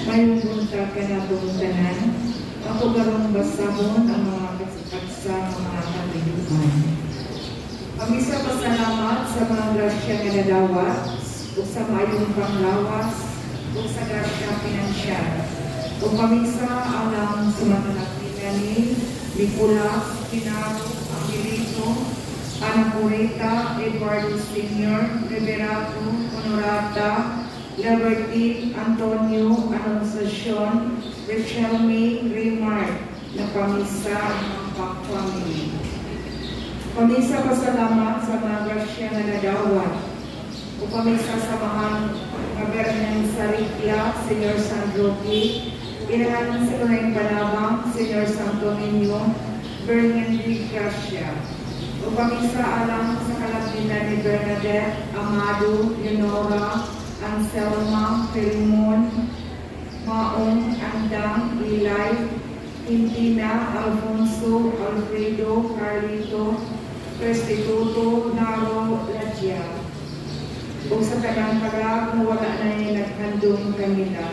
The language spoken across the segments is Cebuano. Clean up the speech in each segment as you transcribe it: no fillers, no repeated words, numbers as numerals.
Maayong buntag kanatong tanan. Ako karong basahon ang mga katsa mga katuyuan. Pamisa pasalamat sa mga grasya nga nadawat ug sa maayong panglawas ug sa grasya pinansyal. Ug pamisa alang sa mga nakita ni Nicolas Pinaro Angelito, Ana Purita, Eduardo Sr., Liberato, Honorata, Liberty, Antonio, Anunciacion, Rachel May, Raymart, na pamisa ang Pak family. Pamisa pasalamat sa mga grasya nga nadawat. O pamisa sa mga kabernan sa Rikla, Senyor San Roque, Inahan sa Lunay Panabang, Senyor Santo Niño, Bernian de Gracia. O pamisa alang sa kalagbinan ni Bernadette, Amado, Leonora, Anselma, Filimon, Maong, Andang, Ilay, Quintina, Alfonso, Alfredo, Carlito, Restituto, Naro, Ladya. Ug sa tanang kalag nga wala na naghandom kanila,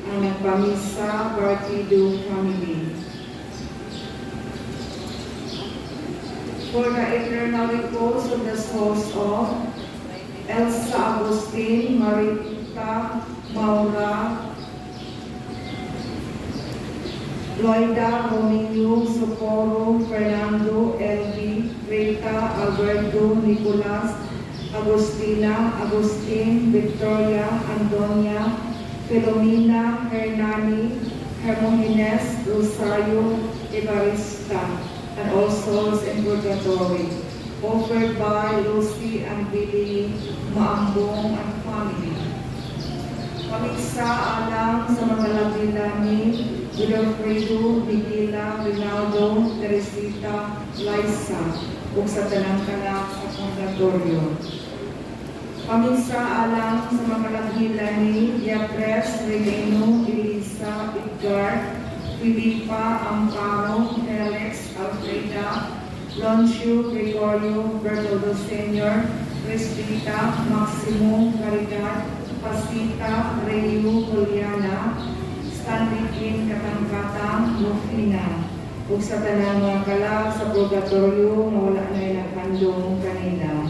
ang nagpamisa Partido family. For the eternal repose of the souls of Elsa Agustin, Marita, Maura, Loida, Romeo, Socorro, Fernando, Elvi, Rita, Alberto, Nicolas, Agustina, Agustin, Victoria, Antonia, Filomena, Hernani, Hermogenes, Rosario, Evarista, and all souls in purgatory. Offered by Lucy and Billy Maambong and family. Pamisa alang sa mga labi ni Wilfredo, Miguela, Rinaldo, Teresita, Liza, ug sa tanang kanak sa purgatorio. Pamisa alang sa mga labi ni Beatriz, Regino, Elisa, Edgar, Filipa, Amparo, Felix, Alfreda, Loncio, Gregorio, Bertoldo Sr., Cristita, Maximo, Caridad, Pasita, Rayo, Juliana, Stanley King, Katangkatang, Rufina, ug sa tanang mga kalag sa purgatorio nga wala na naghandom kanila.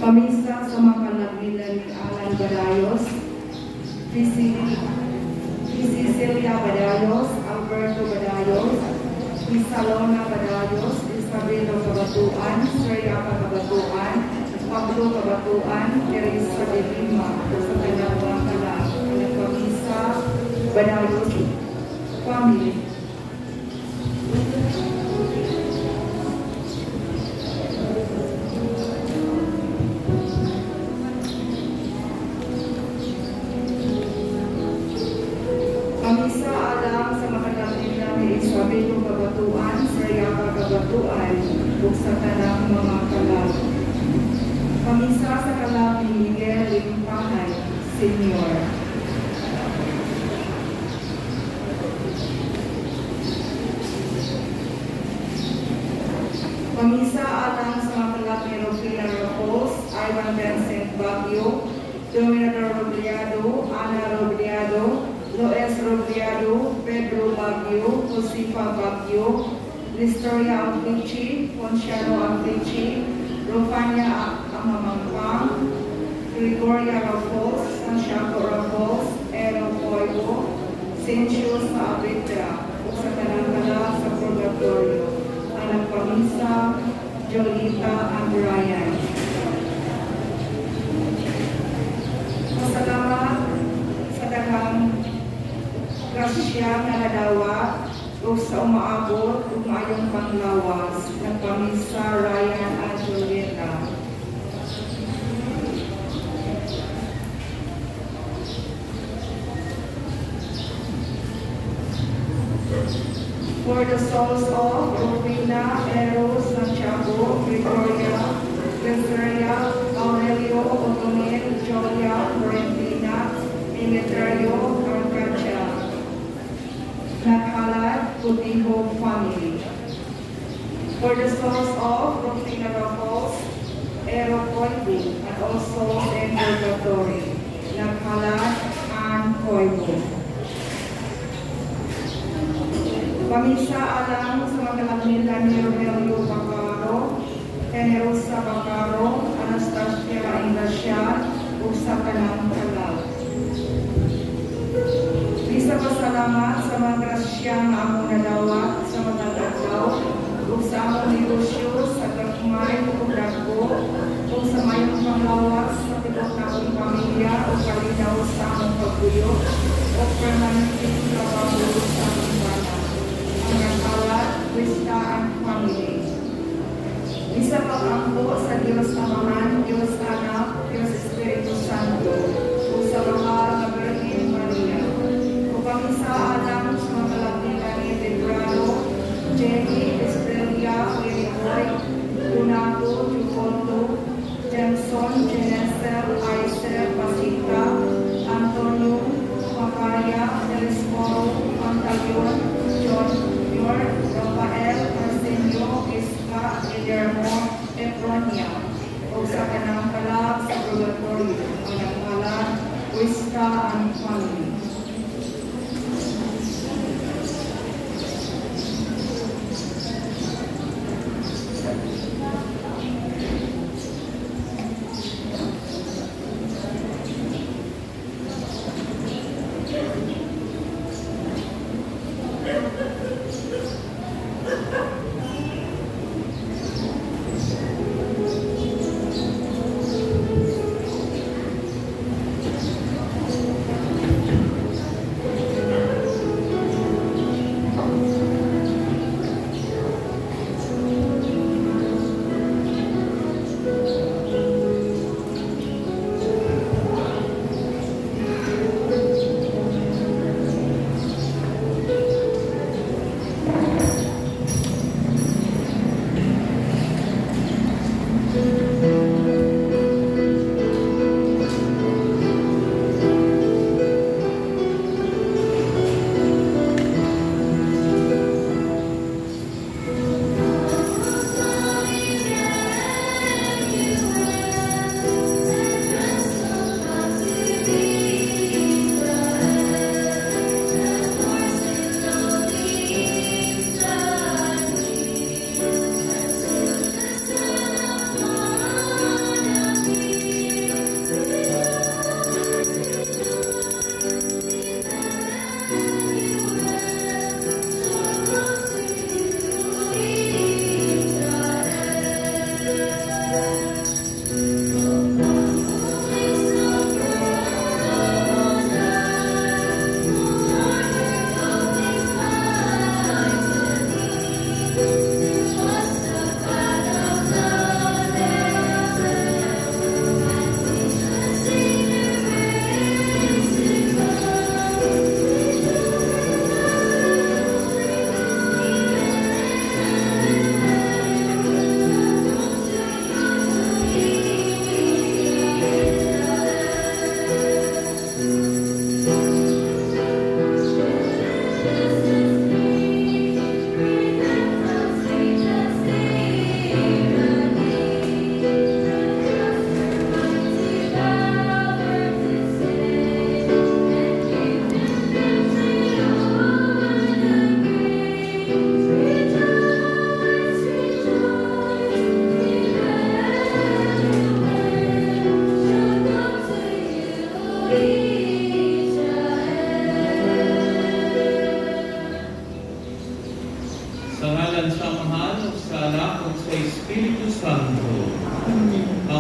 Pamisa sa mga kalagmilan ni Alan Badayos, Cecilia Badayos, Alberto Badayos, Isalona Badayos, Isabelo Cabatuan, Suriapa Cabatuan, Pablo Cabatuan, Teresa de Lima, sa kanyang mga kalag, nagpamisa Badayos family. Pamisa alang sa mga kalagmilan ni Isabelo Cabatuan, Suriapa Cabatuan, ug sa tanang mga kalag. Pamisa sa kalag ni Miguel Limpahay, Senior. Pamisa alang sa mga kalag ni Rufina Rapos, Ivan Vincent Baguio, Dominador Robleado, Ana Robleado, Loes Robleado, Pedro Baguio, Josefa Baguio, Nestoria Amplici, Ponciano Amplici, Rufania Amamangpang, Gregoria Rapos, Santiago Rapos, Ero Coibo, Sencio Saavedra, ug sa tanang kalag sa Purgatorio, ang nagpamisa, Jolita and Ryan. Pasalamat sa daghang grasya nga nadawat ug sa umaabot ug maayong panglawas, nagpamisa Ryan and Julieta. For the souls of Rufina, Eros, Santiago, Gregoria, Cesaria, Aurelio, Otoniel, Julia, Florentina, Emeterio, Arcacha. Naghalad, Cutijo family. For the souls of Rufina Ramos, Ero Coibu, and all souls in purgatory. Naghalad, Ann Coibu. Pamisa alang sa mga kalagmilan ni Romelio Bacaro, Generosa Bacaro, Anastasia Ignacia, ug sa tanang kalag. Misa pasalamat sa mga grasya nga among nadawat sa matag adlaw ug sa among negosyo sa gagmay ug dagko ug sa mayong panglawas sa tibuok namong pamilya ug kalinaw sa among pagpuyo ug permanenteng trabaho sa among bana. Ang naghalad, Krista and family. Misa pag-ampo sa Diyos Amahan, Diyos Anak, Diyos Espiritu Santo, ug sa mahal na Birhen Maria. Ug pamisa alang sa mga kalagmilan ni Pedrano, Jenny, Estrella, Willie, Donato, Jucondo, Jameson, Genesel, Aisel, Pasita, Antonio, Macaria, Telesforo, Pantaleon, John, York, Rafael, Arsenio, Iska, Guillermo, Epronia, ug sa kanang kalag sa Purgatorio, ang naghalad, Huesca and family.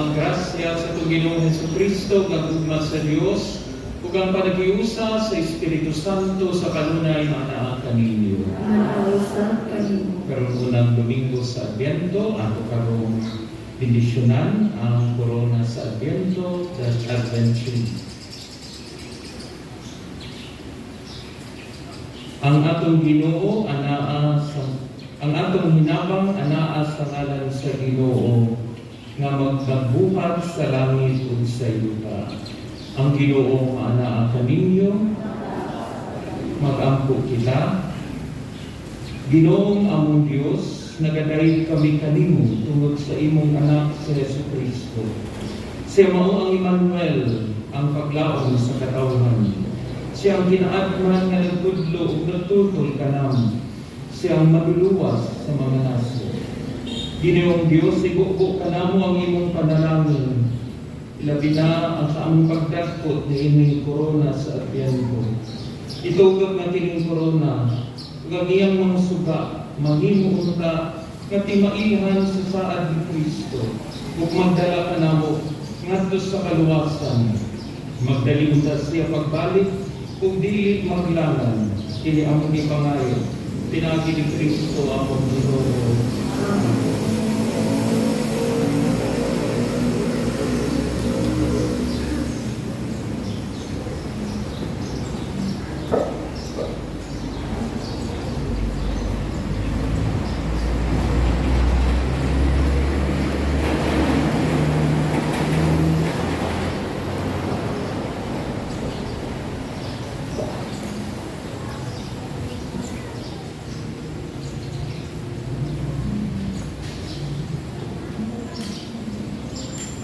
Ang grasya sa atong Ginoong Hesus Kristo, ang gugma sa Dios, ug ang panaghiusa sa Espiritu Santo sa kanunay maanaa kaninyo. Maanaa usab kanimo. Karon unang Domingo sa Adbyento, ato karong bendisyonan ang korona sa Adbyento, the Advent tree. Ang atong Ginoo anaa sa ang atong hinabang anaa sa ngalan sa Ginoo nga magbuhat sa langit ug sa yuta. Ang Ginoo maanaa kaninyo. Magampo kita. Ginoong among Dios, nagadayeg kami kanimo tungod sa imong anak si Jesu Kristo. Siya mao ang Emmanuel, ang paglaom sa katawhan. Siya ang kinaadman nga nagtudlo ug nagtutol kanamo. Siya ang maduluwas sa mga nasod. Ginoong Dios, igugo kanamo ang imong panalangin. Ilabi na ang sa among pagdakot niining korona sa Adbyento. Itugot nga kining korona ug ang iyang mga suga mahimo unta nga timailhan sa saad ni Kristo ug magdala kanamo ngadto sa kaluwasan. Magdali unta siya pagbalik ug dili maglangan. Kini among gipangayo pinaagi ni Kristo among Ginoo. Amen.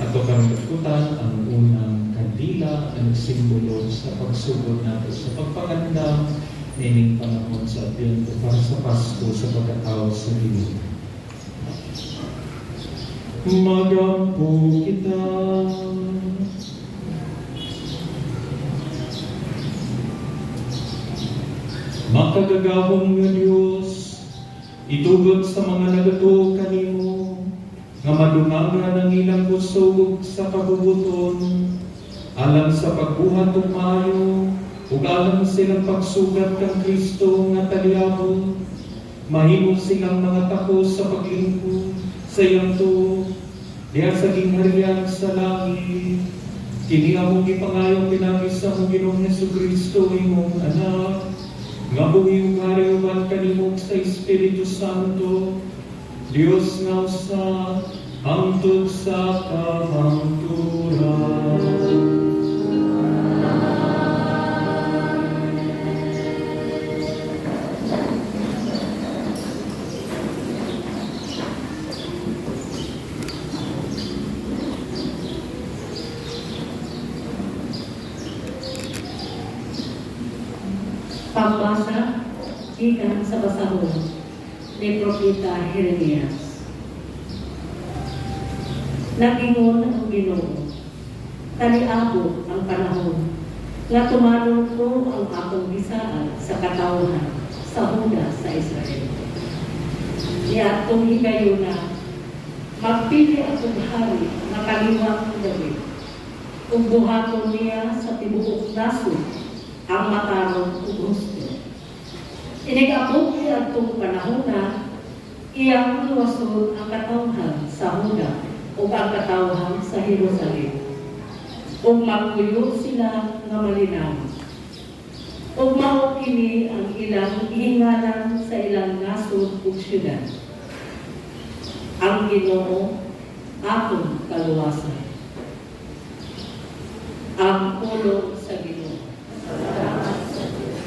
Ato karong dakputan ang unang kandila nga nagsimbolo sa pagsugod nato sa pagpangandam niining panahon sa Adbyento para sa Pasko, sa pagkatao sa Ginoo. Magampo kita. Makagagahom nga Dios, itugot sa mga nagatuo kanimo nga madungangan ang ilang kusog ug sa kabubut-on alang sa pagbuhat og maayo ug alang sa ilang pagsugat kang Kristo nga taliabot, mahimo silang mga takos sa paglingkod sa iyang tuo diha sa gingharian sa langit. Kini among gipangayo pinaagi sa among Ginoong Hesus Kristo, imong anak, nga buhi ug hari uban kanimo sa Espiritu Santo, Dios nga usa, hangtod sa kahangturan. Pagbasa gikan sa basahon ni Propeta Jeremias. Nagingon ang Ginoo, "Taliabo ang panahon nga tumanon ko ang akong gisaad sa katawhan sa Huda, sa Israel. Niadtong higayuna, magpili akong hari nga kaliwat ni David ug buhaton niya sa tibuok nasod ang matarong ug husto. Inig-abot niadtong panahona, iyang luwason ang katawhan sa Huda ug ang katawhan sa Jerusalem. Ug magpuyo sila nga malinaw. Ug mao kini ang ilang gihingalan sa ilang nasod ug syudad: Ang Ginoo atong kaluwasan." Ang pulong sa Ginoo. Salamat sa Diyos.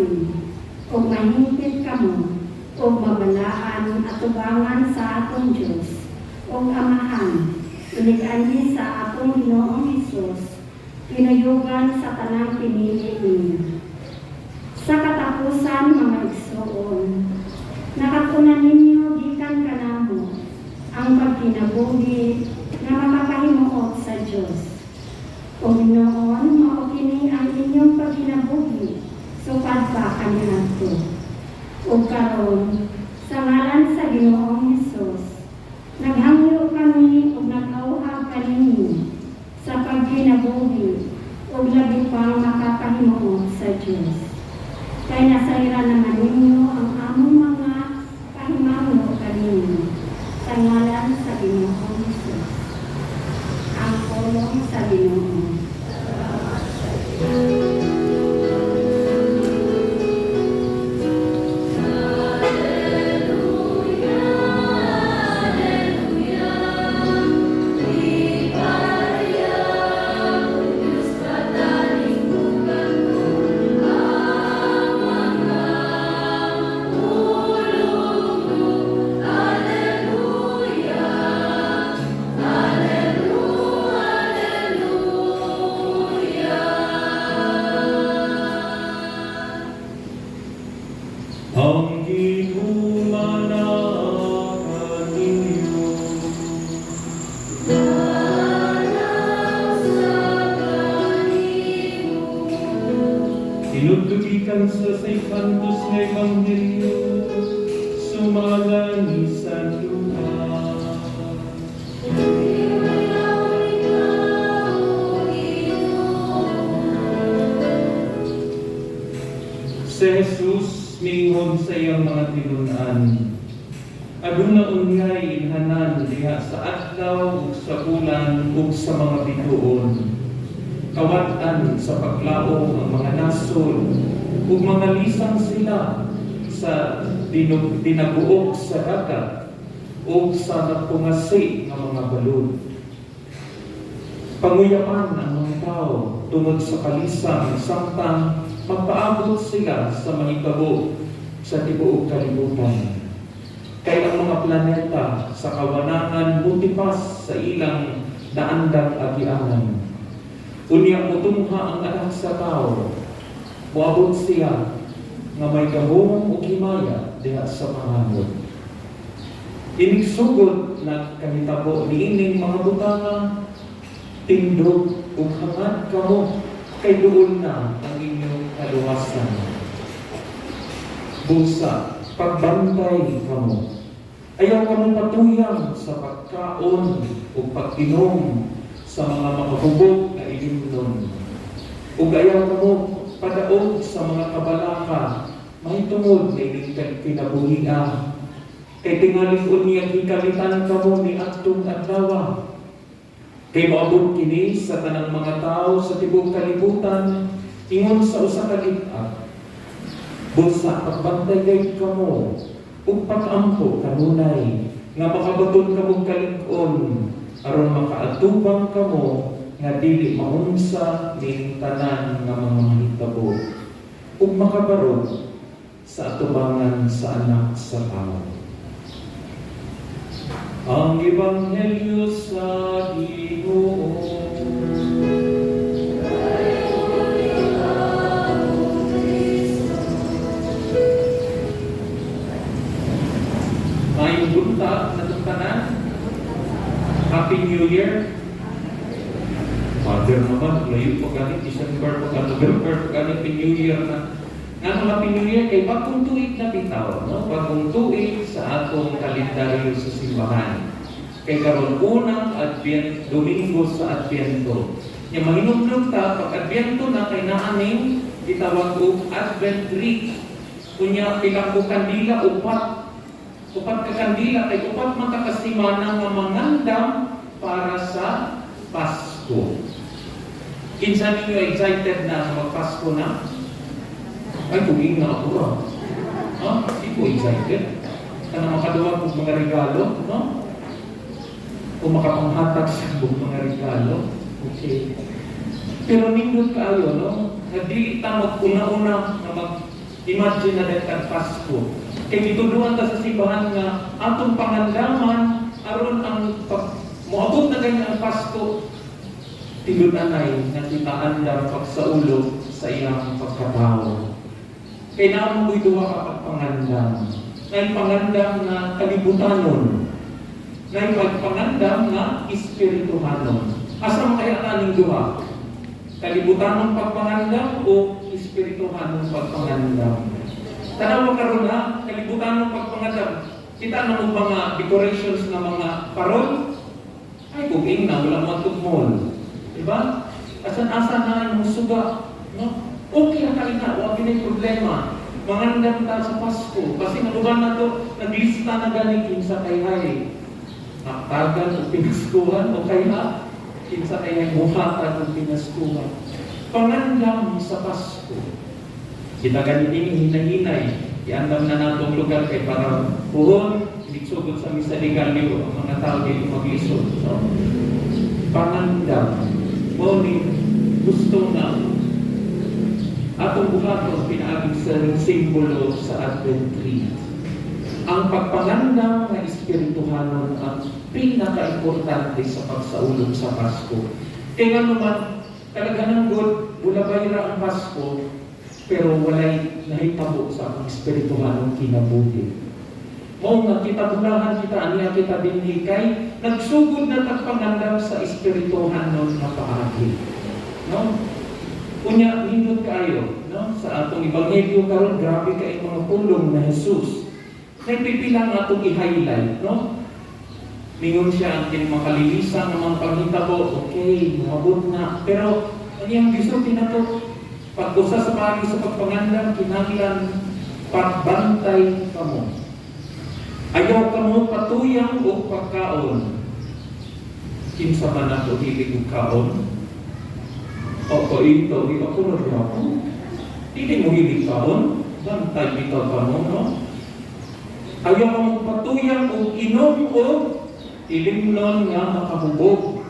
maasin, ug mahingpit kamo, ug mabalaan atubangan sa atong Dios ug Amahan, inig-anhi sa atong Ginoong Hesus, kinuyugan sa tanang pinili niya. Sa katapusan, mga igsoon, nakatunan ninyo gikan kanamo ang pagkinabuhi nga makapahimuot sa Dios. Ug noon, mao kini ang inyong pagkinabuhi sukad pa kaniadto. Ug karon, sa ngalan sa Ginoong Hesus, naghangyo kami ug nag-auhag kaninyo sa pagkinabuhi ug labi pang makapahimuot sa Dios. Kay nasayran naman ninyo ang among mga pahimango kaninyo sa ngalan sa Ginoong Hesus. Ang pulong sa Ginoo. Ang Ginoo kaninyo. Hinubdog gikan sa Saysangtos nga Ebanghelyo, sumala ni San Lucas. Si Jesus mingon sa iyang mga tinunan, "Aduna unyay ilhanan diha sa adlaw ug sa bulan ug sa mga bituon. Kawat-an sa paglaom ang mga nasod ug mga lisang sila sa dinaguok sa dagat ug sa nagpungasi nga mga balud. Panguyapan ang mga tao tungod sa kalisang samtang magpaabot sila sa mahitabo sa tibuok kalibutan. Kay ang mga planeta sa kawanangan mutipas sa ilang naandang agianan. Unya mutungha ang Anak sa Tao, moabot siya nga may gahom ug himaya diha sa panganod. Inigsugod na kahitabo niining mga butanga, tindog ug hangad kamo kay duol na ang inyong kaluwasan. Busa, pagbantay kamo. Ayaw kamo patuyang sa pagkaon o pag-inom sa mga makahubog na ilimnon. Ug ayaw kamo padaog sa mga kabalaka mahitungod na ining kinabuhia. Kay tingaling unya hikalitan kamo ni adtong adlaw. Kay moabot kini sa tanang mga tao sa tibuok kalibutan ingon sa usa ka lit-ak. Busa, pagbantay gayud kamo ug pag-ampo kanunay nga makabaton kamong kalig-on aron makaatubang kamo nga dili maunsa nining tanan nga mga mahitabo ug makabarog sa atubangan sa Anak sa Tao." Ang Ebanghelyo sa Ginoo. Maayong buntag natong tanan. Happy New Year. Father naman, layo pa gani, December pa gani, November pa gani, Happy New Year na. Nga Happy New Year kay bagong tuig na bitaw, no? Bagong tuig sa atong kalendaryo sa simbahan. Kay karon unang Advent, Domingo sa Adviento. Nya mahinumdum ta pag Adviento na kay naa ning gitawag og Advent wreath. Unya pila ko kandila? Upat. Upat ka kandila kay upat man ka kasimana nga mangandam para sa Pasko. Kinsa ninyo excited na sa magpasko na? Ay, tuging na ako ah. Ha? Di ko excited. Kanang makaduwa og mga regalo, no? O makapanghatag sa buong mga regalo. Okay. Pero nindot kaayo, no? Nga dili ta mag-una-una nga mag Imagine na dahil kag Pasko. Kay gituduan ta sa simbahan nga atong pangandaman aron ang pag moabot na gani ang Pasko, tinud-anay nga kita andam pagsaulog sa iyang pagkatao. Kay naa mo'y duha ka pagpangandam. Nay pangandam nga kalibutanon. Nay pagpangandam nga espirituhanon. Asa man kaya taning duha? Kalibutanon pagpangandam o espirituhanon pagpangandam? Tanawa karon ha, kalibutanon pagpangandam. Kita na mo mga decorations nga mga parol. Ay, kung ingna, wala mo atong mall. Diba? Asan-asa na yung suga. No? Okay na kay na, wala pinay problema. Mangandam ta sa Pasko. Kasi nalugan na to, naglista na gani kinsa kay hay hatagan o pinaskuhan o kaya kinsa kay hay muhatag o pinaskuhan. Pangandam sa Pasko. Kita gani din hinay-hinay. Iandam na nato ang lugar kay para puhon, sugod sa Misa de Gallo, ang mga tao dili maglisod. No? Pangandam. Mao ni gusto nga atong buhaton pinaagi sa simbolo sa Advent tree. Ang pagpangandam nga espirituhanon ang pinaka-importante sa pagsaulog sa Pasko. Kaya nga naman, kalaghanan god, bulabay ra ang Pasko, pero walay nahitabo sa akong espirituhanong kinabuhi. Mao nga kita bulahan kita, aniya kita dinhi kay nagsugod na tag pangandam sa espirituhanon nga paagi. No? Unya nindot kaayo, no? Sa atong ebanghelyo karon, grabe kay mga pulong na Jesus. Nagpipila nga atong i-highlight, no? Ningon siya ang kining makalilisan nga mga panghitabo, okay, moabot na. Pero ang iyang gisulti nato, pag usa sa paagi sa pagpangandam, kinahanglan pagbantay kamo. Ayaw kamo patuyang og pagkaon. Kinsa man ato hilig og kaon? O ko ito, di ako na ako. Dili mo hilig kaon, bantay bitaw kamo, no? Ayaw kamo patuyang og inom og ilimnon nga makahubog.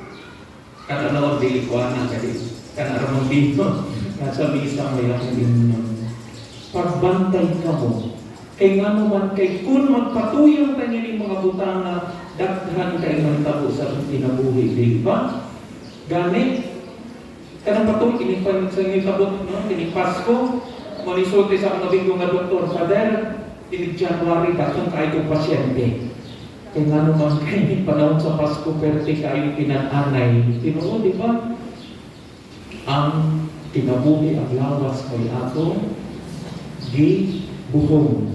Kada noon dili ko ana kadi kana ra mong bino nasa misa may akong ilimnon. Pagbantay kamo. Kay ngano man, kay kung magpatuyang ta nining mga butanga, daghan kay mahitabo sa atong kinabuhi, di ba? Gani kanang patuloy kini pa sa tabot, no, kini Pasko mo nisulti sa akong amigo nga doktor, "Father, ini January daghan kaayo kong pasyente." Kay ngano man kay panahon sa Pasko perte kaayo kinan-anay. Tinuod, di ba? Ang kinabuhi, ang lawas kay ato gibuhong.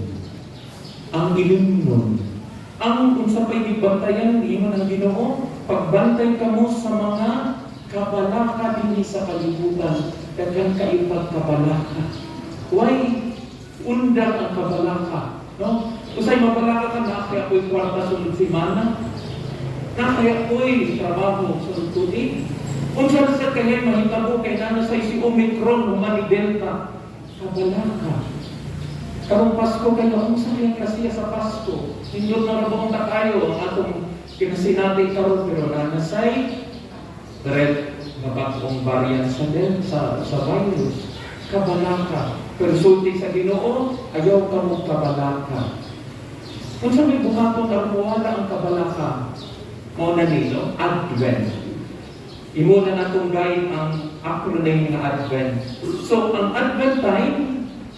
Ang ilimnon, ang unsa pa'y gibantayan, ingon ang Ginoo, pagbantay kamo sa mga kabalaka dinhi sa kalibutan. Daghan kayo pagkabalaka. Why undang ang kabalaka, no? Usay mabalaka ka na kaya ako'y kwarta sunod semana, na kaya ako'y trabaho sunod tuig. Unsa na sa kaya mahitabo kay nana sa si Omicron human ni Delta? Kabalaka. Karong Pasko kayo, unsa kaya klasiya sa Pasko? Nindot na ra ta kayo ang atong kinasinati karon, pero nanasay red nga bag-ong variant sa del sa virus. Kabalaka. Pero sulti sa Ginoo, ayaw ka mo kabalaka. Unsa may buhaton aron mawala ang kabalaka? Mao na ni, no? Advent. Imo na natong guide ang acronym nga Advent. So, ang Advent time,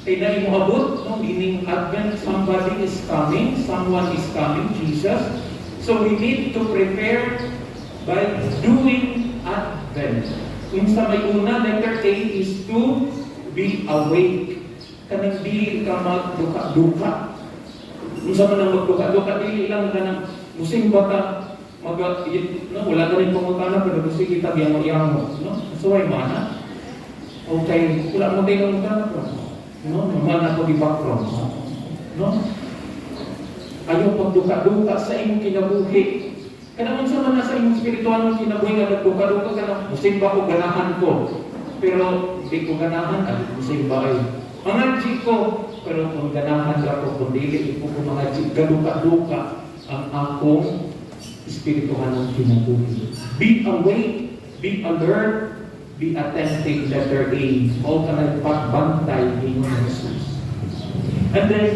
kay na imo abot, no? Meaning Advent, somebody is coming, someone is coming, Jesus. So, we need to prepare by doing Advent. Unsa may una, letter A is to be awake. Kanang dili ka magduka-duka. Unsa man ang magduka-duka, dili lang kanang musimba ka, mag, no, wala ka rin pangutana, pero gusto kita yango-yango, no? So, ay mana. Okay, wala mo tayo ng pero, no, mana ko di background, no? Ayaw pagduka-duka sa imong kinabuhi. Kanang unsa man na sa imong spiritual ng kinabuhi nga nagduka-duka ka na, musimba ko, ganahan ko. Pero di ko ganahan, ay musimba ay. Mangadji ko, pero kung ganahan ra ko, kung dili ko mangadji, gaduka-duka ang akong espirituhanong kinabuhi. Be awake, be alert, be attentive, letter A. Mao ka pagbantay, ingon ni Jesus. And then,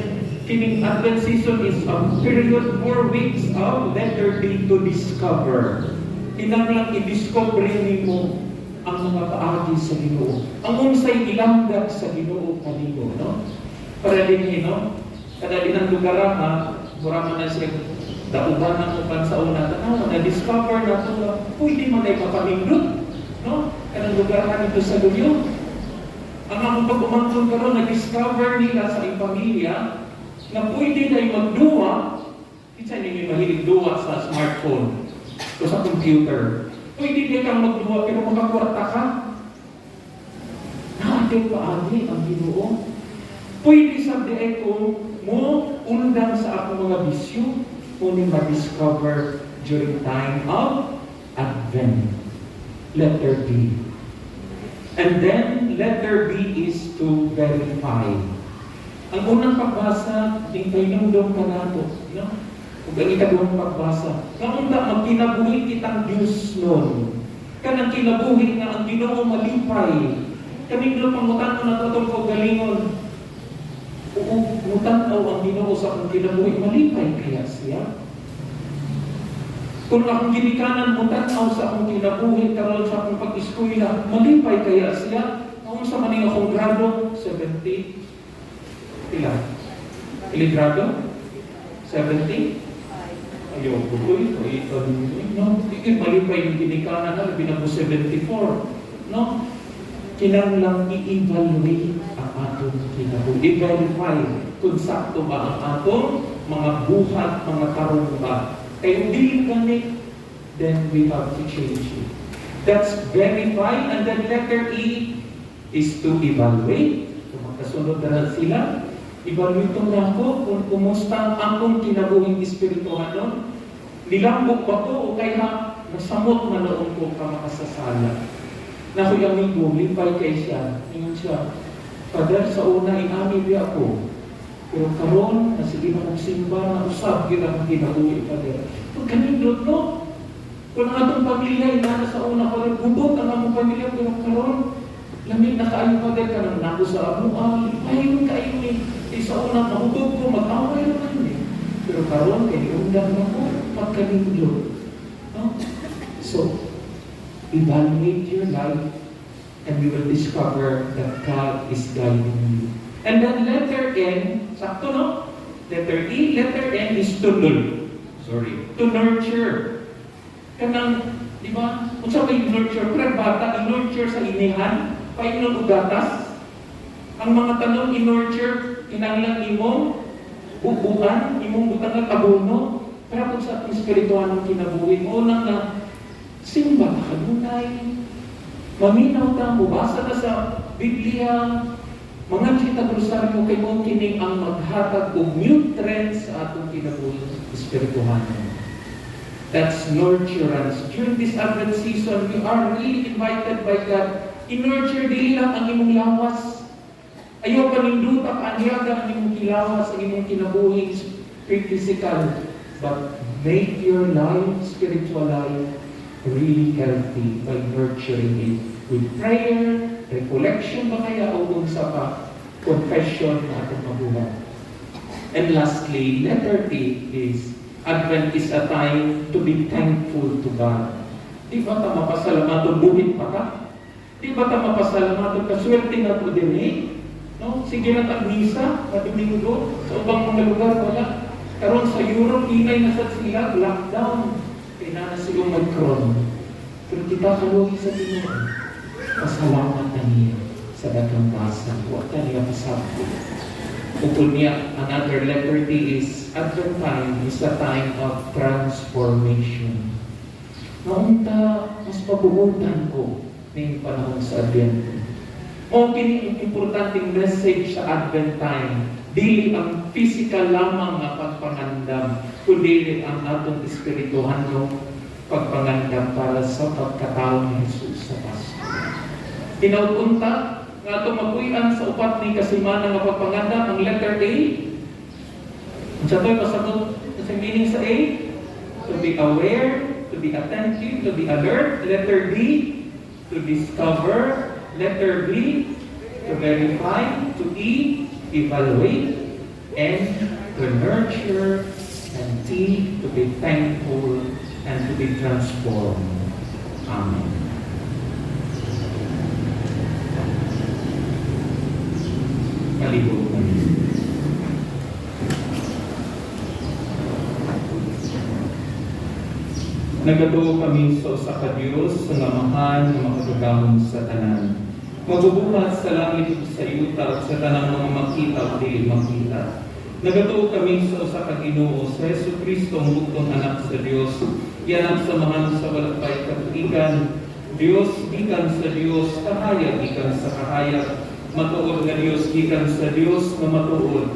kining Advent season is a period, 4 weeks of letter D, to discover. Kinahanglan i-discover nimo ang mga paagi sa Ginoo. Ang unsay ilangga sa Ginoo kanimo, no? Para din, no? Kada din ang lugar ha, mura man na siya dauban ang uban sa una, tanaw, na-discover na ito nga pwede man ay mapanindot, no? Kanang lugar na dito sa Luyo. Ang among pag-umangkon karon, na-discover nila sa iyang pamilya na pwede na magduwa. Kinsa ninyo mahilig duwa sa smartphone o sa computer? Pwede din kang magduwa pero makakwarta ka. Natin paagi ang Ginoo. Pwede sa di ko mo undang sa akong mga bisyo, kuning ma-discover during time of Advent. Letter B. And then, letter B is to verify. Ang unang pagbasa, ning pahinumdom ka nato, no? Ug ang ikaduhang pagbasa, nga unta magkinabuhi kitang Diyos nun. Kanang kinabuhi nga ang Ginoo malipay. Kanindot pangutan mo na atong kaugalingon. Oo, mutan-aw ang Ginoo sa akong kinabuhi, malipay kaya siya? Kung akong ginikanan mutan-aw sa akong kinabuhi karon sa akong pag-eskwela, malipay kaya siya? Kung sa maning akong grado, 70, pila? Pili grado? 70? Ayaw ko, uy, ay, no? Ikit malipay yung ginikanan na, labi na mo 74. No? Kinahanglang i-evaluate ang atong kinabuhi. I-verify kung sakto ba ang atong mga buhat, mga tarong ba. Kaya kung dili gani, then we have to change it. That's verify, and then letter E is to evaluate. Kung magkasunod na sila, evaluate na ako kung kumusta ang akong kinabuhing espirituhanon. Nilambok ba ko o kaya nasamot na noon ko ka makasasala? Nakoy amigo, lipay kay siya. Ingon siya, "Father, sa una inami biya ako. Pero karon, nasige na kong simba na usab gyud ang kinabuhi, Father." Pagkanindot, no? Kung ang atong pamilya, inana sa una, Father, gubot ang among pamilya, pero karon, lami na kaayo, Father, kanang nako sa amoa, lipayon kaayo ni. Eh, sa una, mahubog ko, mag-away naman eh. Pero karon, kay niundang na ko, pagkanindot. No? So, evaluate your life and you will discover that God is guiding you. And then letter N, sakto, no? Letter E, letter N is to learn. Sorry, to nurture. Kanang, di ba? Unsa may nurture? Pero bata, i-nurture sa inihan, painom og gatas. Ang mga tanom i-nurture, kinahanglan imong bubuan, imong butang abono. Pero kung sa atong espiritual kinabuhi, unang nga simba ka kanunay, maminaw ta, mubasa ta sa Biblia, mga kita rosaryo kay mo kining ang maghatag og nutrients sa atong kinabuhi espirituhanon. That's nurturance. During this Advent season, we are really invited by God. I-nurture dili lang ang imong lawas. Ayaw paninduta paanyaga ang imong kilawas, ang imong kinabuhi physical. But make your life, spiritual life, really healthy by nurturing it with prayer, recollection ba kaya o unsa pa, confession na atong mabuhat. And lastly, letter T is Advent is a time to be thankful to God. Di ba ta mapasalamaton buhit pa ka? Di ba ta mapasalamaton kaswerte na to din eh? No? Sige na tag misa, sa Domingo, sa ubang mga lugar wala. Karon sa Europe, hinay na sad sila, lockdown. Kay na na sila Omicron. Pero kita kaluoy sa Ginoo. Pasalamat na niya sa daghang basa. Wa ta niya pasabot. Ukol niya, another letter T is Advent time is a time of transformation. Naunta, mas mabuhutan ko ning panahon sa Advent. Mao kini ang importanteng message sa Advent time. Dili ang physical lamang nga pagpangandam, kundi ang atong espirituhanong pagpangandam para sa pagkatao ni Jesus sa Pasko. Hinaut unta nga atong mapuy-an sa upat ni kasimana nga pagpangandam, ang letter A. Unsa to'y pasabot sa meaning sa A? To be aware, to be attentive, to be alert. Letter D, to discover. Letter B, to verify. To E, evaluate. N, to nurture, and T, to be thankful and to be transformed. Amen. Palibog kami. Nagatuo kami sa usa ka Dios nga Amahan nga makagagahom sa tanan, Magbubuhat sa langit ug sa yuta ug sa tanang mga makita ug dili makita. Nagatuo kami sa usa ka Ginoo, sa Hesus Kristo, ang bugtong anak sa Dios, gianak sa Amahan sa wala pay katuigan, Dios gikan sa Dios, kahayag gikan sa kahayag, matuod nga Dios gikan sa Dios nga matuod.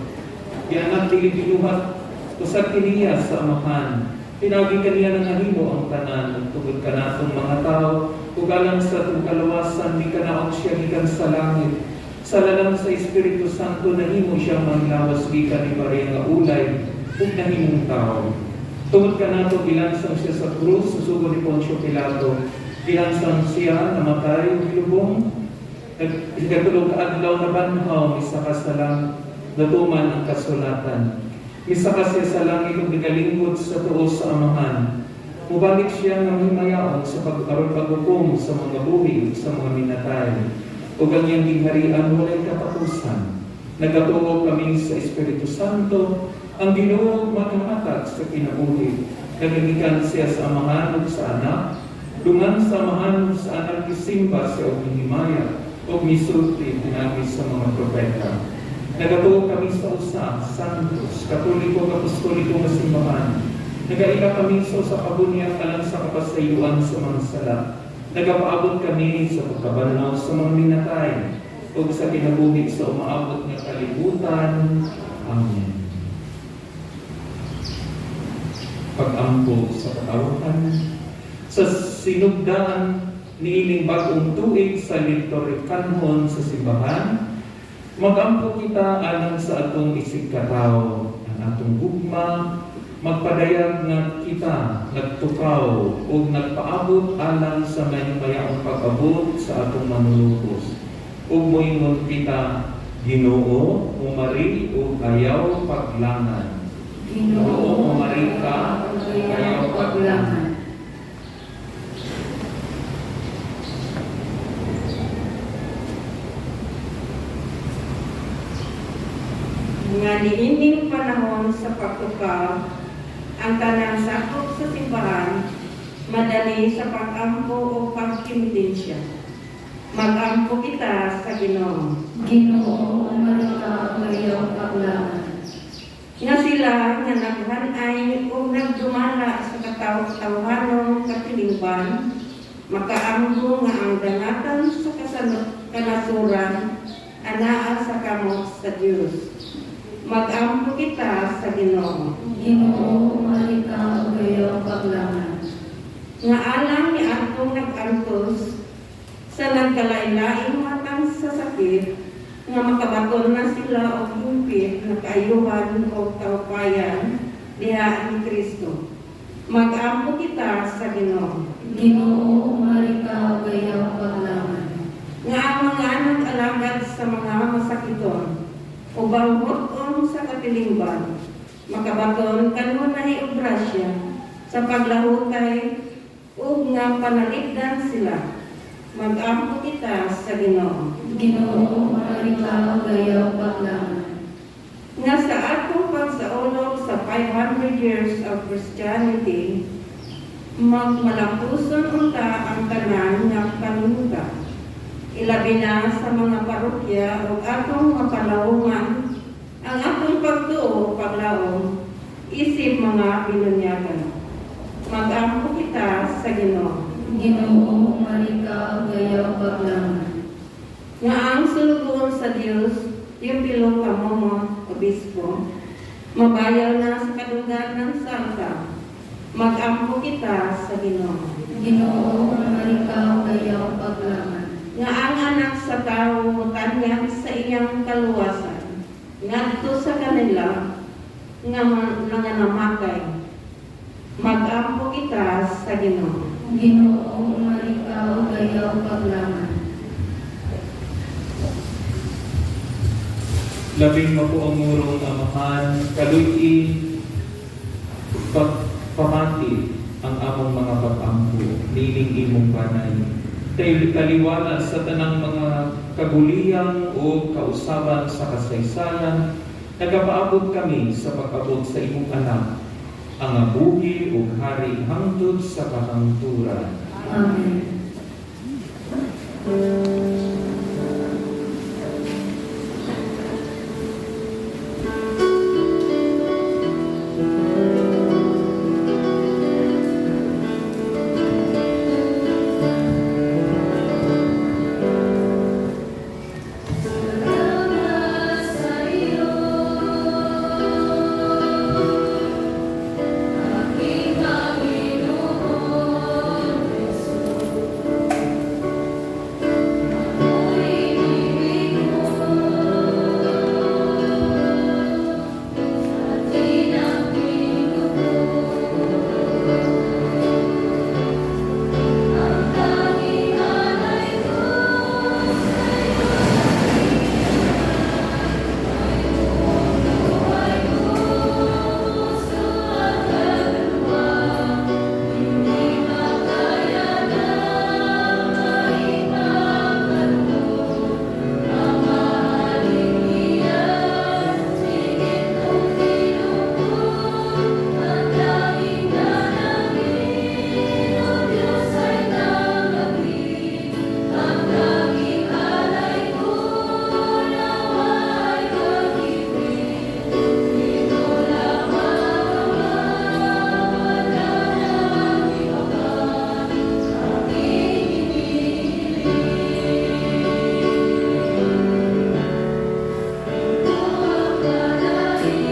Gianak, dili gibuhat, usa kiniya sa Amahan. Pinaagi kaniya nahimo ang tanan, ug tungod kanatong mga tao ug alang sa atong kaluwasan mikanaog siya gikan sa langit. Sa lalang sa Espiritu Santo nahimo siyang manglawas gikan ni Maria nga ulay ug nahimong tao. Tungod kanato gilansang siya sa krus sa sugod ni Poncio Pilato. Gilansang siya, namatay ug gilubong. Ikatulo ka adlaw nabanhaw, misaka sa langit, natuman ang kasulatan. Misaka siya sa langit ug nagalingkod sa tuo sa Amahan. Mubalik siya nga himayaon sa pag-aron paghukom sa mga buhi ug sa mga minatay. Ug ang iyang gingharian walay katapusan. Nagatuo kami sa Espiritu Santo, ang Ginoo maghahatag sa kinabuhi. Nagagikan siya sa Amahan ug sa Anak. Dungan sa Amahan ug sa Anak gisimba siya og gihimaya ug misulti pinaagi sa mga propeta. Nagatuo kami sa usa, Santos, Katoliko, Apostoliko nga simbahan. Nagaila kami sa usa ka bunyag alang sa kapasayloan sa mga sala. Nagapaabot kami sa pagkabanhaw sa mga minatay ug sa kinabuhi sa umaabot nga kalibutan. Amen. Pag-ampo sa katawhan sa sinugdan niining bagong tuig sa liturhikanhon sa simbahan, magampo kita alang sa atong isigkatawo, ang atong gugma magpadayag nga kita nagtukaw ug nagpaabot alang sa mahimayaong pag-abot sa atong Manunubos, ug moingon kita: Ginoo, umari ug ayaw paglangan. Ginoo, umari ka, ayaw paglangan. Nga niining panahon sa pagtukaw, ang tanang sakop sa simbahan, madali sa pag-ampo o pagpinitensya. Mag-ampo kita sa Ginoo. Ginoo, umari ka, ayaw paglangan. Nga sila nga naghanay o nagdumala sa kataw-tawhanong katilingban, makaamgo nga ang dangatan sa kanasuran anaa sa kamot sa Dios. Mag-ampo kita sa Ginoo. Ginoo, umari ka, ayaw paglangan. Nga alang ni atong nag-antos sa nagkalain-laing matang sa sakit, nga makabaton na sila og hingpit nga kaayuhan o kaupayan diha ni Kristo. Mag-ampo kita sa Ginoo. Ginoo, umari ka, ayaw paglangan. Nga ang mga nag-alagad sa mga masakiton o banghuton sa katilingban, makabaton kanunay og grasya sa paglahutay ug nga panalipdan sila. Mag-ampo kita sa Ginoo. Ginoo, umari ka, ayaw paglangan. Nga sa atong pagsaulog sa 500 years of Christianity, magmalampuson unta ang tanan nga panungga. Ilabi na sa mga parokya ug atong mapalawungan ang atong pagtuo, paglaom isip mga binunyagan. Mag-ampo kita sa Ginoo. Ginoo, umari ka, ayaw paglangan. Nga ang sulugoon sa Dios, Teofilo Camomot, Obispo, mabayaw na sa kadungganan sa altar. Mag-ampo kita sa Ginoo. Ginoo, umari ka, ayaw paglangan. Nga ang anak sa tao motanyag sa iyang kaluwasan ngadto sa kanila nga mga namatay. Mag-ampo kita sa Ginoo. Ginoo, umari ka, ayaw paglangan. Labing mapuangurong Amahan, kaluy-i pagpamati ang among mga pag-ampo, niining imong banay. Taliwala sa tanang mga kaguliyang o kausaban sa kasaysayan, nagapaabot kami sa pag-abot sa imong anak, ang abuhi ug hari hangtod sa kahangturan. Amen. Salamat sa iyo, aking Panginoon Jesus. Ako'y ibig mo at tinapin ko ang tanging alay ko sa'yo. Buhay ko, puso at kaluluwa, hindi makaya na maipagkaloob. Mamahalin iyan, higit kong tinukod, ang tanging dalangin, O Diyos ay tanggapin. Ang tanging alay ko nawa'y gamitin. Ito lamang, Ama, wala nang iba pa, aking hinihiling. Ito ang panahin,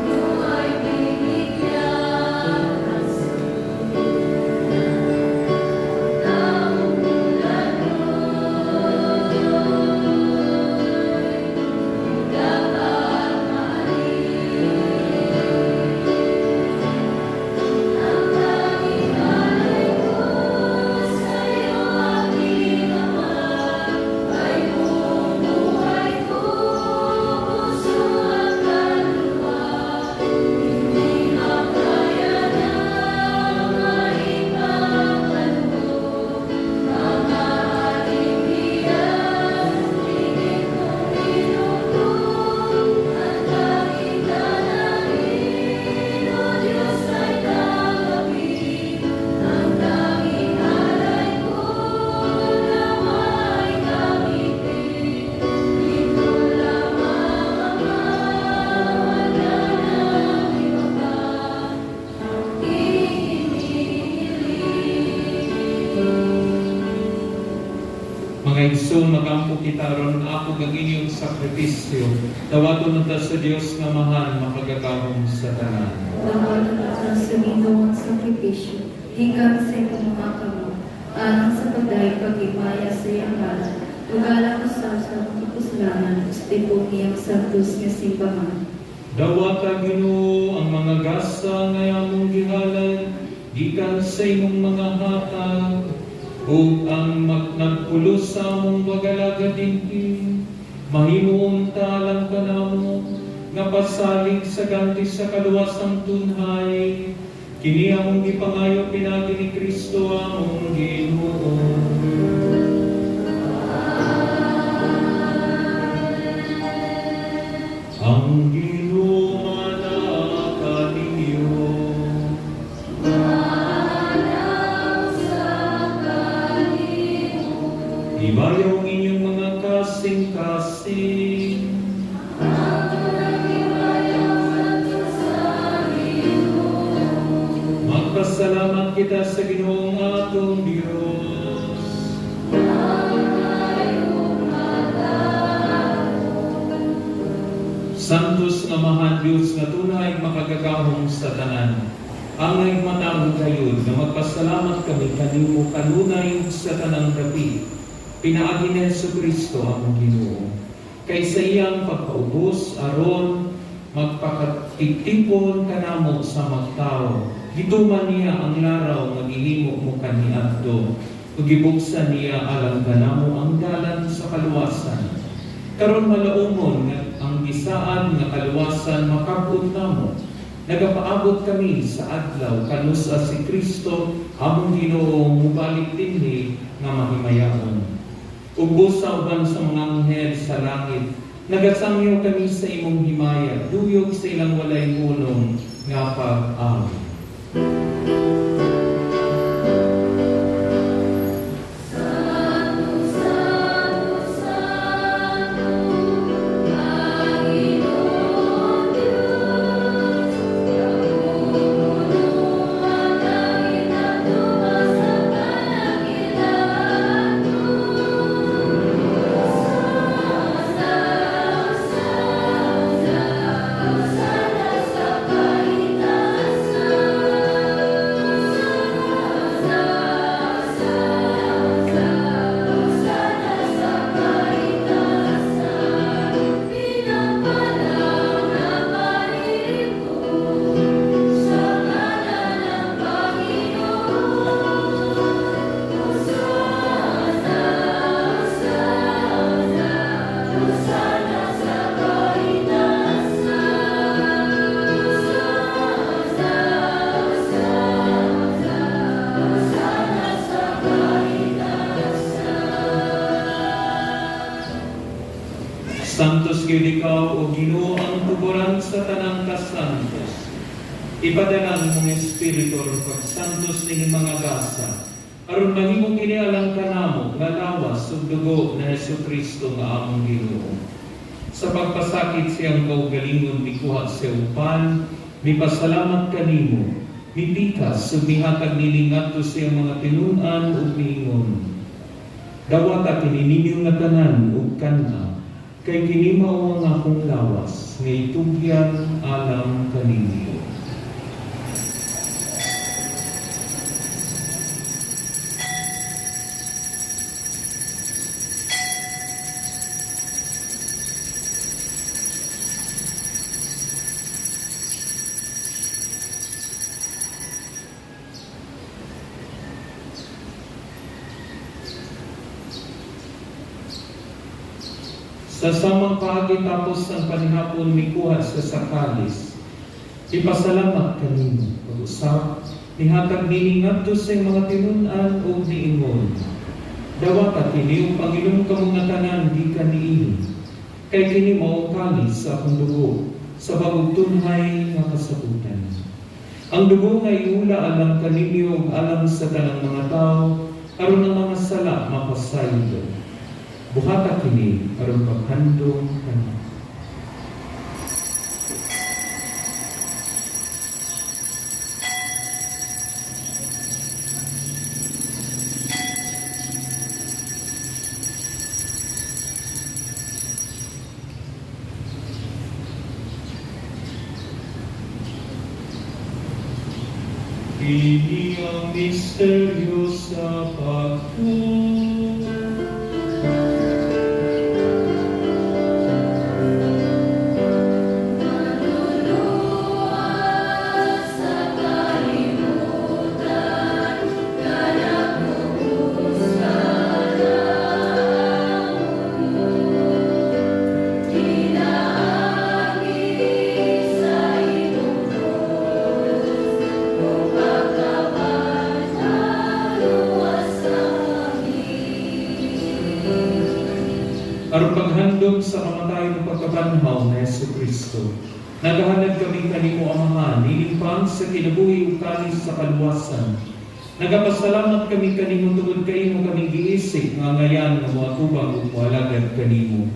ako ay binigyan ng taong tulad mo'y dapat mahalin. Ang tanging alay ko sa'yo, aking Ama, ay buong buhay ko, puso at kaluluwa. Hindi makaya na maipagkaloob. Mamahalin iyan, higit kong tinukod, ang tanging dalangin, O Diyos ay tanggapin. Ang tanging alay ko nawa'y gamitin. Ito lamang, Ama, wala nang iba pa, aking hinihiling. Mga igsoon, magampo kita aron ako kag inyong sakripisyo. Dawaton unta sa Dios nga Amahan makagagahom sa tanan. Dawaton unta sa Ginoo ang sakripisyo, gikan sa imong mga kamot, alang sa pagdayeg paghimaya sa iyang ngalan, ug alang usab sa among kapuslanan sa tibuok iyang santos nga simbahan. Dawata, Ginoo, ang mga gasa nga among gihalad gikan sa imong mga hatag ug ang nagpulos sa among pagalagad dinhi mahimo unta alang kanamo nga pasalig sa ganti sa kaluwasang tunhay. Kini among gipangayo pinaagi ni Kristo among Ginoo. Ang Ginoo manaa kaninyo. Alang sa kanimo. Ibayaw ang inyong mga kasing-kasing. Ato nang ibayaw ngadto sa Ginoo. Magpasalamat kita sa Ginoong atong Diyos. Angay ug matarong. Santos nga Amahan, Diyos nga tunay makagagahom sa tanan. Angay mataong gayud nga magpasalamat kami kanimo kanunay ug sa tanang dapit. Pinaagi ni Hesus Kristo among Ginoo. Kay sa iyang pagpaubos aron magpakatipon kanamo sa magtao. Gituman niya ang laraw nga gihimo mo kaniadto. Ug gibuksan niya alang kanamo ang dalan sa kaluwasan. Karon malaumon nga ang gisaad nga kaluwasan makab-ot namo. Nagapaabot kami sa adlaw kanusa si Kristo among Ginoo mubalik dinhi nga mahimayaon. Ug busa uban sa mga anghel sa langit, nagasangyaw kami sa imong himaya, duyog sa ilang walay hunong nga pag-awit. Santo, Santo, Santo, Panginoon Diyos, kapunuan langit at lupa sa kadakilaan mo. Hosana, Hosana, Hosana sa kaitaasan. Hosana, Hosana, Hosana sa kaitaasan. Pinagpalang na paririto sa ngalan ng Panginoon. Hosana, Hosana, Hosana sa kaitaasan. Hosana, Hosana, Hosana sa kaitaasan. Santos gyud ikaw, o Ginoo, ang tuboran sa tanang kasantos. Ipadala ang imong Espiritu aron pagsantos nining mga gasa, aron mahimo kini alang kanamo nga lawas ug dugo ni Hesukristo nga among Ginoo. Sa pagpasakit sa iyang kaugalingon, mikuha siya og pan, mipasalamat kanimo, mipikas ug mihatag niini ngadto sa iyang mga tinun-an ug miingon: "Dawata kini ninyo nga tanan ug kan-a, kay kini mao ang akong lawas nga itugyan alang kaninyo." Sa samang paagi, tapos ang panihapon, mikuha siya sa kalis. Ipasalamat kanimo, pag-usap, nihatag niini ngadto sa iyang mga tinun-an ug niingon: "Dawata kini ug panginom kamo nga tanan gikan niini. Kay kini mao ang kalis sa akong dugo sa bagong tunhay nga kasabutan. Ang dugo nga iula alang kaninyo ug alang sa tanang mga tawo aron ang mga sala mapasaylo. Buhata kini aron paghandom kanako." Kini ang misteryo sa pagtuo. Manluluwas sa kalibutan, ganap sa mundo. Kinaagi sa imong krus, ug pagkabanhaw, luwasa kami. Aron paghandom sa kamatayon ug pagkabanhaw ni Hesukristo, nagahalad kami kanimo, Amahan, nining pan sa kinabuhi ug kalis sa kaluwasan. Nagapasalamat kami kanimo tungod kay imo kaming giisip nga angayan nga moatubang ug moalagad kanimo.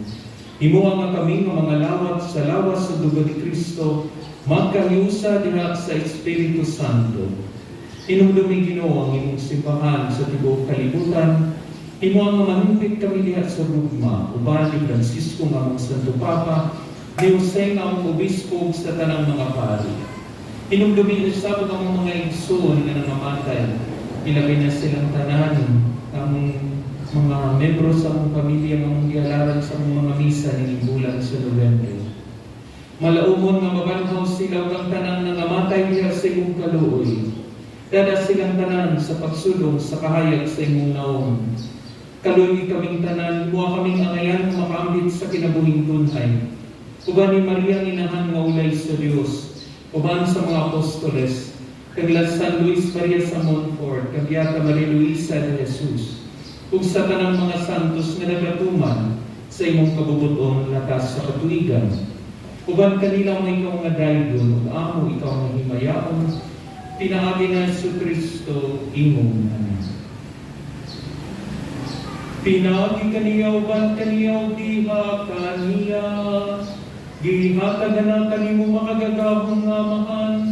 Himoa nga kami nga mga lawat sa lawas sa dugo ni Kristo, magkahiusa diha sa Espiritu Santo. Hinumdumi, Ginoo, ang imong simbahan sa tibuok kalibutan. Himoa nga mahimpit kami diha sa gugma, uban ni Francisco nga among Santo Papa, ni Jose nga among Obispo ug sa tanang mga pari. Hinumdumi usab ang among mga igsoon nga nangamatay, ilabi na silang tanan, ang mga membro sa among pamilya nga among gihalaran sa among mga misa nining bulan sa Nobyembre. Malaumon nga mabanhaw sila ug ang tanang nangamatay diha sa imong kaluoy. Dada silang tanan sa pagsulong sa kahayag sa imong naong. Kaluy kaming tanan, himoa kaming angayan nga makaambit sa kinabuhing tunhay. Uban ni Maria ang inahan nga ulay sa Dios, uban sa mga apostoles, kag San Luis Maria sa Montfort, kag Beata Maria Luisa de Jesus, ug sa tanang mga santos nga nagatuman sa imong kabubuton latas sa katuigan. Uban kanila nga ikaw nga daygon ug amo ikaw nga himayaon, pinaagi ni Hesus Kristo imong anak. Pinaagi kaniya uban kaniya ug diha kaniya, gihatag na kanimo makagagahom nga Amahan,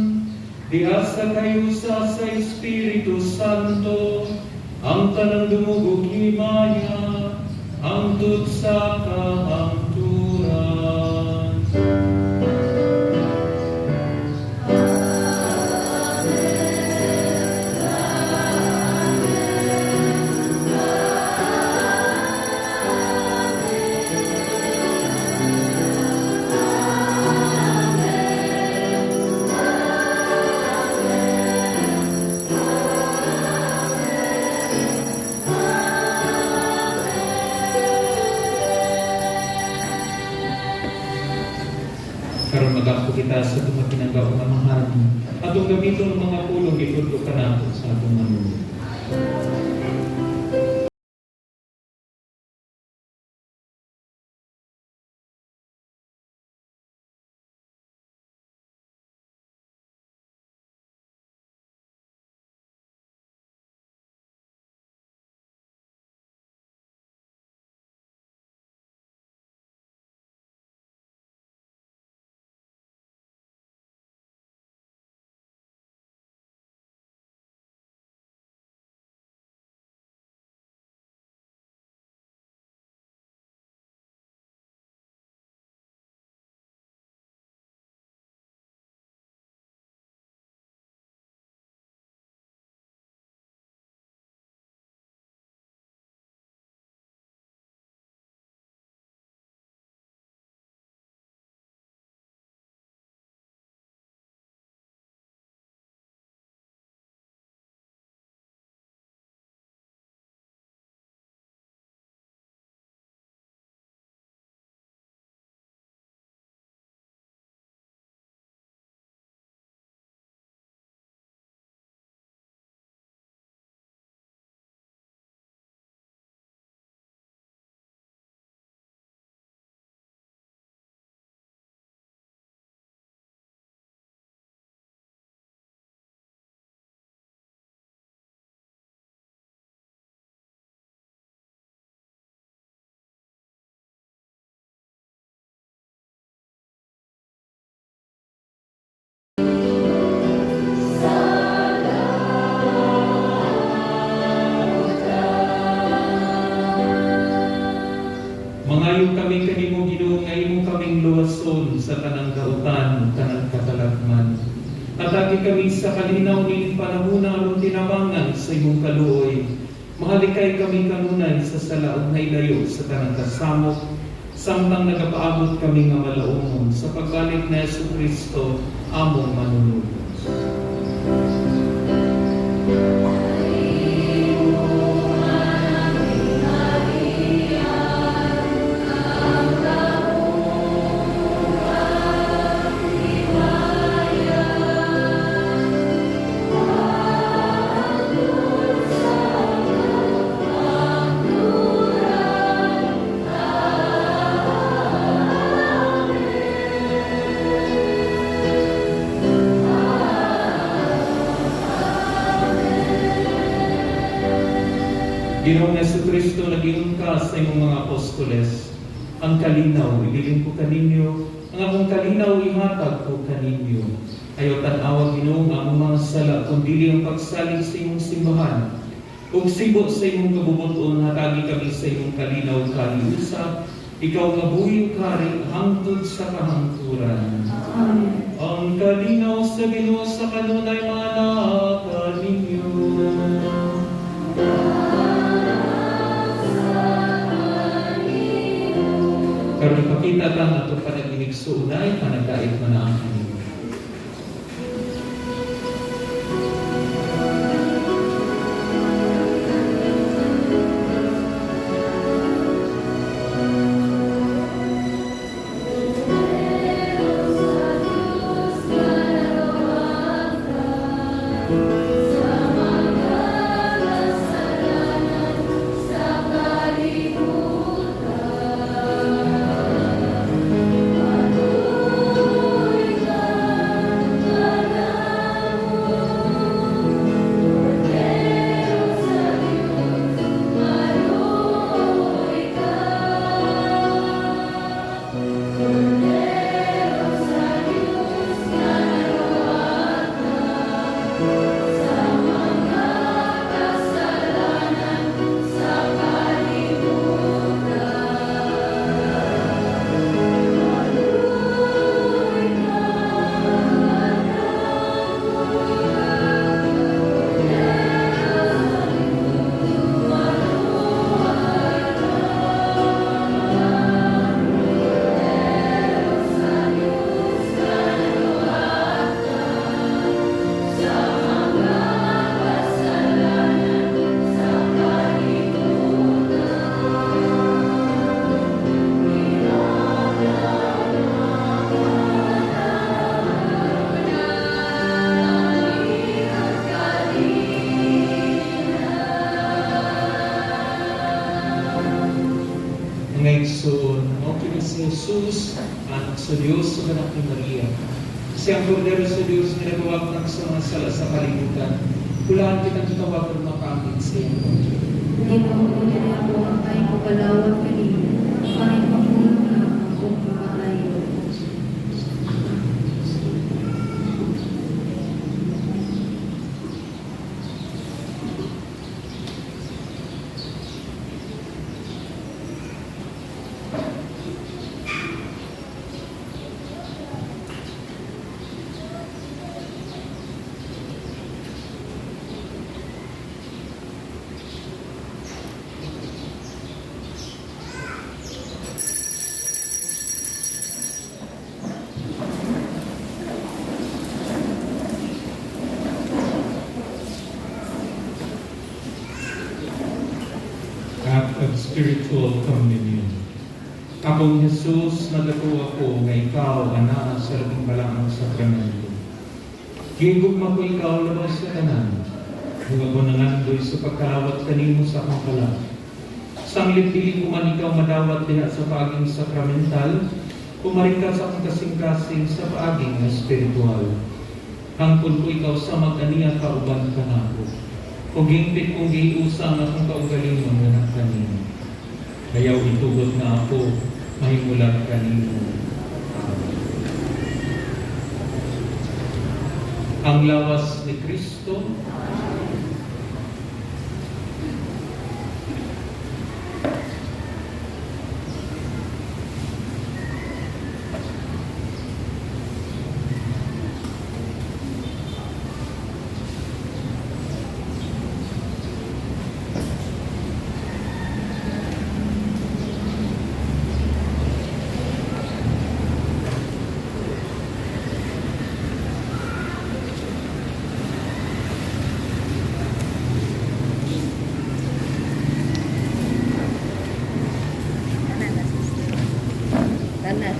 diha sa kahiusa sa Espiritu Santo, ang tanang dungog ug himaya, hangtod sa kahangturan. Karon magampo kita sa atong matinanggaong Amahan. Atong gamiton ang mga pulong gitudlo kanato sa atong Manulo. Mangayo kami kanimo, Ginoo, nga imo kaming luwason sa tanang dautan, tanang katalagman. Hatagi kami sa kalinaw ning panahona aron tinabangan sa imong kaluoy. Mahalikay kami kanunay sa sala ug nailayo sa tanang kasamok, samtang nagapaabot kami nga malaumon sa pagbalik ni Hesus Kristo among manunubos. Ginoong Hesus Kristo, nag-ingon ka sa imong mga apostoles, "Ang kalinaw, ibilin ko kaninyo, ang akong kalinaw ihatag ko kaninyo." Ayaw tan-awa, Ginoo, ang among mga sala, kundi ang pagsalig sa imong simbahan. Ug sibo sa imong kabubuton, hatagi kami sa imong kalinaw kahiusa, ikaw nga buhi ug hari hangtod sa kahangturan. Amen. Ang kalinaw sa Ginoo sa kanunay maanaa kaninyo. Karon ipakita ta ang atong panag-inigsuonay, panagdait man ang kaninyo. Mga igsoon, mao kini si Jesus, anak sa Dios ug anak ni Maria. Siya ang kordero sa Dios nga nagawagtang sa mga sala sa kalibutan. Bulahan kitang gitawagan makaangkon sa iyang pagtuo. Ginoo, dili ako angay mokalawat kanimo, apan ipahulong lamang ug mamaayo. Act of spiritual communion. Akong Jesus, nagatuo ako nga ikaw anaa sa labing balaang sakramento. Gihigugma ko ikaw labaw sa tanan. Ug ako nangandoy sa pagkalawat kanimo sa akong kalag. Sanglit dili ko man ikaw madawat diha sa paaging sakramental, pumaring ka sa akong kasing-kasing sa paaging espiritual. Hangkon ko ikaw sa mag-aniya kauban kanako. Ug hingpit kong gihiusa ang akong kaugalingon nga kanimo. Ayaw itugot nga ako mahimulat kanimo. Amen. Ang lawas ni Kristo. Tanan.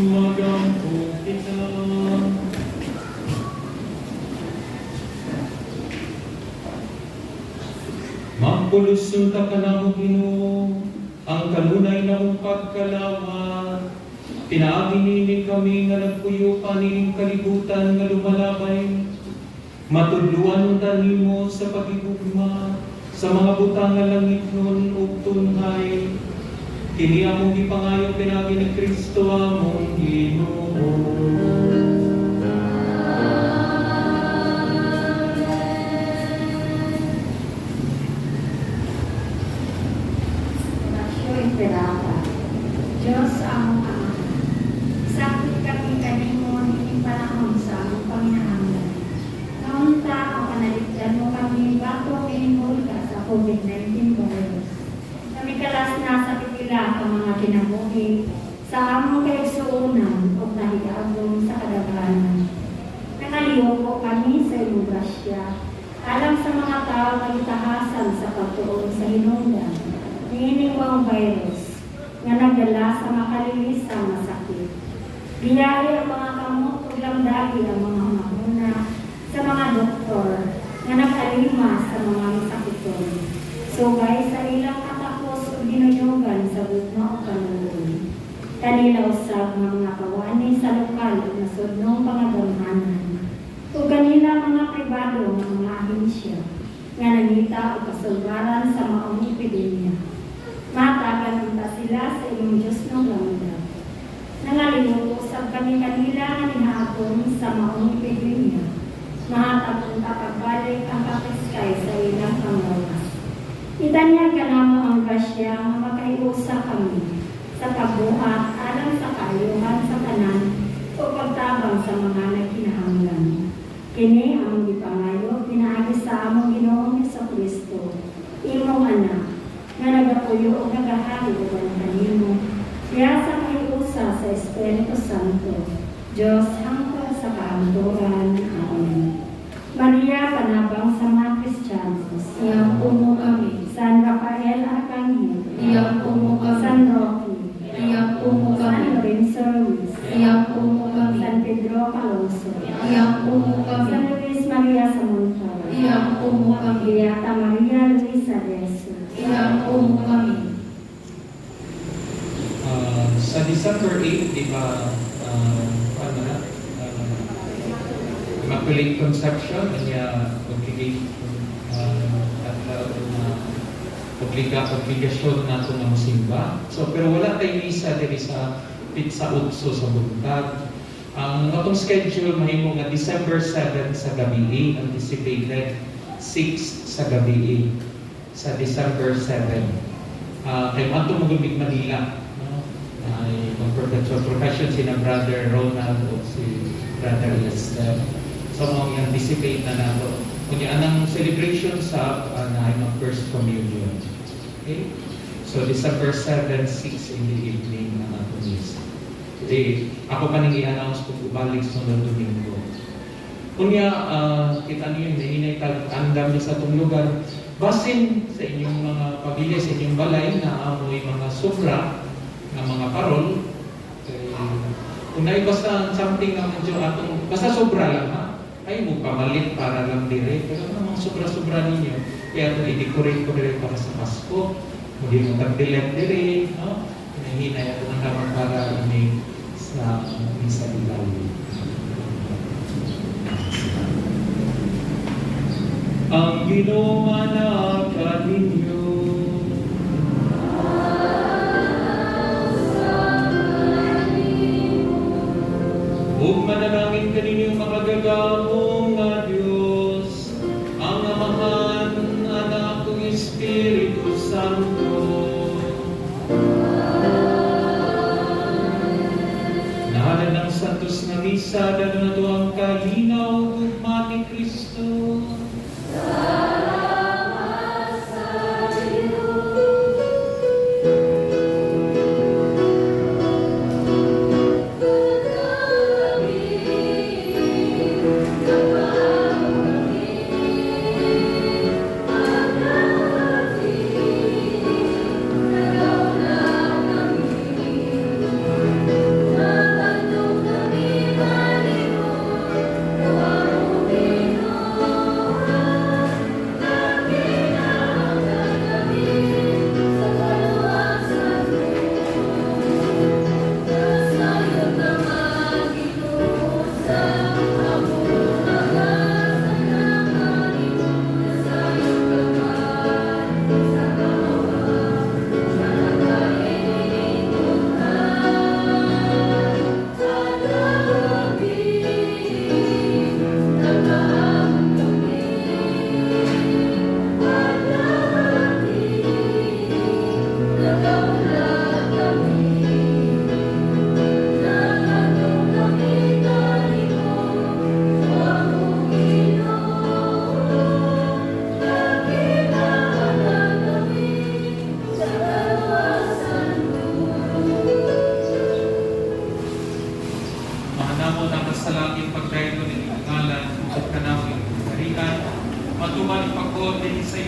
Magampo kita. Mapulos unta ka namo, Ginoo, ang kanunay namong pagkalawat. Pinaagi nini kami nga nagpuyo pa nining kalibutan nga lumalabay. Matudluan unta nimo sa pagigugma sa mga butang nga langitnon ug tunhay. Kini among gipangayo pinaagi ni Kristo among Ginoo. Oratio Imperata. Diyos among Ama, sakit kami kanimo nining panahon sa among panginahanglan. Kaunta mapanaligdan mo kami batok kining hulga sa COVID-19 virus. Kami kalas na sa pipila ka mga kinabuhi sa among kaigsuonan ug nahigagom sa kadaghanan. Nangalihok kami sa imong grasya, alang sa mga tao nga gitahasan sa pagtuon sa hinungdan niining maong virus nga nagdala sa makalilisang nga sakit. Giyahi ang mga kamot ug lamdagi ang mga hunahuna sa mga doktor nga nag-alima sa mga masakiton. Sugay sa ilang katakos ug ginuyogan sa gugma ug kaluoy. Kanila usab nga mga kawani sa lokal ug nasudnong pangagamhanan ug kanila mga pribado nga mga ahensya nga nangita og kasulbaran sa maong epidemya. Matagan unta sila sa imong Diyosnong lamdaw. Nangalihok usab kami kanila nga nihaapon sa maong epidemya. Mahatag unta pagbalik ang kapiskay sa ilang panglawas. Itanyag kanamo ang grasya nga makahiusa kami sa pagbuhat alang sa kaayuhan sa tanan o pagtabang sa mga nagkinahanglan. Kini among gipangayo pinaagi sa among Ginoong Kristo, imong anak, nga nagapuyo ug nagahari uban kanimo. Diha sa kahiusa sa Espiritu Santo, Diyos hangtod sa kaangturan. Amen. Maria, panabang sa mga Kristiyanos. Iampo mo kami. San Rafael Arcangel. Iampo mo kami. San Roque. Iampo mo San kami. Lorenzo Ruiz. Iampo mo kami. San Pedro Calungsod. Iampo mo kami. San Luis Maria Samontal. Iampo mo kami. Beata Maria Luisa de Jesus. Iampo mo kami. Sa December 8, di ba, ano na, Immaculate Conception, kanya obligation, at obligasyon nato nga mosimba. So, pero wala tay misa diri sa petsa 8 sa buntag. Ang atong schedule mahimo nga December 7 sa gabi, anticipated 6 sa gabi sa December 7. Kay moadto mo gud Manila, no? Ay mag-perpetual profession sina Brother Ronald o si Brother Lester. So mao ang anticipate na nato. Kunya anang celebration sa na ay mag first communion. Okay? So December 7, 6 in the evening ang atong misa. Eh, ako pa ning i-announce kung ubalik sa Domingo. Kunya, kita niyo, nahinay tag-andam sa atong lugar. Basin sa inyong mga pamilya, sa inyong balay, na amoy mga sobra, nga mga parol. Eh, kung naay basta something nga medyo atong, basta sobra lang ha, ay mo pamalit para lang dire. Pero ang mga sobra-sobra ninyo, kaya itong i-decorate ko dire para sa Pasko. Hindi mo tagdilet dire, no? Hinahinay ato ng naman para ini sa misa ilalim. Ang Ginoo na kaninyo. Ug manalangin kaninyo makagagamong nga Dios, ang Amahan, Anak ug Espiritu Santo. Nahalad ng Santos nga Misa, dalo na to ang kalinaw ug gugma ni Kristo.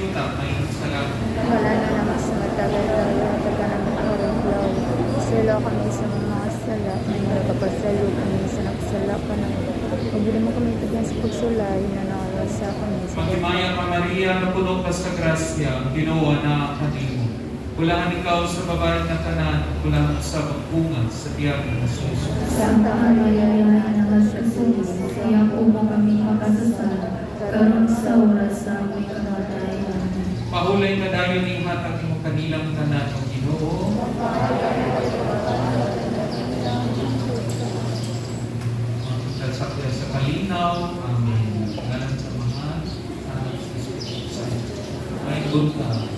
yuta mahimong sa langit. Wala na naman sa matagal-tagal na ng karuglaw. Sila kami sa mga sala, may nagpapasalo kami sa nagsala ka na. Huwag mo kami tagyan sa pagsulay na nakawasa kami sa Maghimaya ka, Maria, napuno ka sa grasya, ang Ginoo na kanimo. Bulahan ikaw sa babae nga tanan, bulahan sa bunga sa tiyan ni Jesus. Santa Maria, Ina sa Diyos, iyak mo kami makasasala, karon sa oras sa aming kamatayan. Amen. Pahulay ka dayon ning hatag nimo kanilang tanan, o Ginoo. Sa sa kalinaw. Amen. Ngalan sa mga anak sa Espiritu Santo. May buntag.